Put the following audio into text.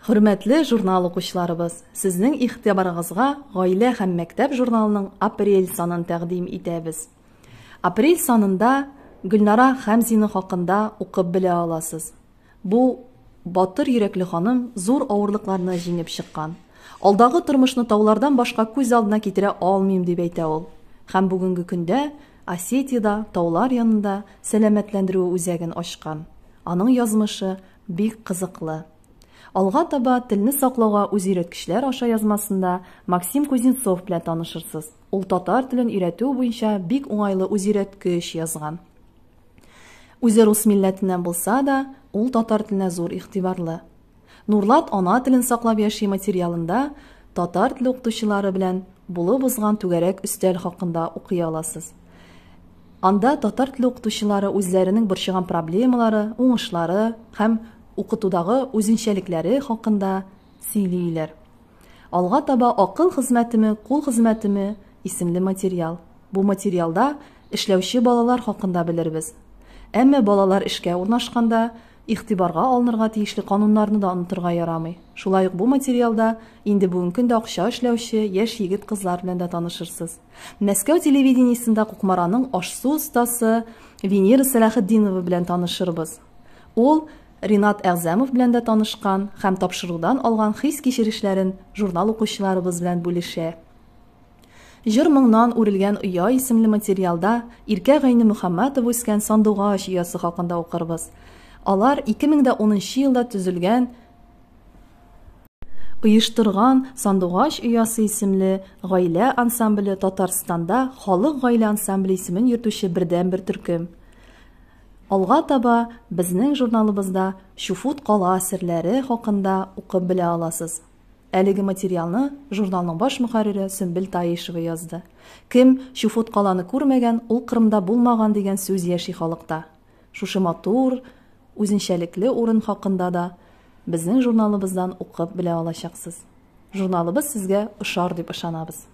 Хөрмәтле журнал укучыларыбыз, сезнең игътибарыгызга Гаилә һәм мәктәп журналының апрель санын тәкъдим итәбез. Апрель санында Гөлнара Хәмзина хакында укып белә аласыз. Бу батыр йөрәкле ханым зур авырлыкларны җиңеп чыккан. Алдагы тормышны таулардан башка күз алдына китерә алмыйм, дип әйтә ул. Һәм бүгенге көндә Осетиядә таулар янында сәламәтләндерү үзәген ачкан. Аның язмышы бик кызыклы. Алга таба Телне саклауга үзөйрәткечләр аша язмасында Максим Кузнецов белән танышырсыз. Ул татар телен өйрәтү буенча бик уңайлы үзөйрәткеч язган. Үзе рус милләтеннән булса да, ул татар теленә зур игътибарлы. Нурлат ана телен саклап яши материалында татар теле укытучылары белән булып узган түгәрәк өстәл хакында укый аласыз. Анда татар теле укытучылары үзләренең борчыган проблемалары, уңышлары һәм укытудагы үзенчәлекләре хакында сөйлиләр. Алга таба Акыл хезмәтеме, кул хезмәтеме исемле материал. Бу материалда эшләүче балалар хакында белербез. Әмма балалар эшкә урнашканда игътибарга алынырга тиешле кануннарны да онытырга ярамый. Шулай ук бу материалда инде бүгенге көндә акча эшләүче яшь егет-кызлар белән дә танышырсыз. Мәскәү телевидениесендә Кукмараның аш-су остасы Венера Сәләхетдинова белән танышырбыз. Ул Ринат Әгъзәмов белән дә танышкан һәм тапшырудан алган хис-кичерешләрен журнал укучыларыбыз белән бүлешә. Җыр-моңнан үрелгән оя исемле материалда Иркә Гайнемөхәммәтова үскән сандугач оясы хакында укырбыз. Алар 2010 нчы елда төзелгән оештырган Сандугач оясы исемле гаилә ансамбле Татарстанда халык гаилә ансамбле исемен йөртүче бердәнбер төркем. Алга таба безнең журналыбызда Чуфут кала серләре хакында укып белә аласыз. Әлеге материалны журналның баш мөхәррире Сөмбел Таишева язды. Кем Чуфут каланы күрмәгән, ул Кырымда булмаган дигән сүз яши халыкта. Шушы матур, үзенчәлекле урын хакында да безнең журналыбыздан укып белә алачаксыз. Журналыбыз сезгә ошар дип ышанабыз.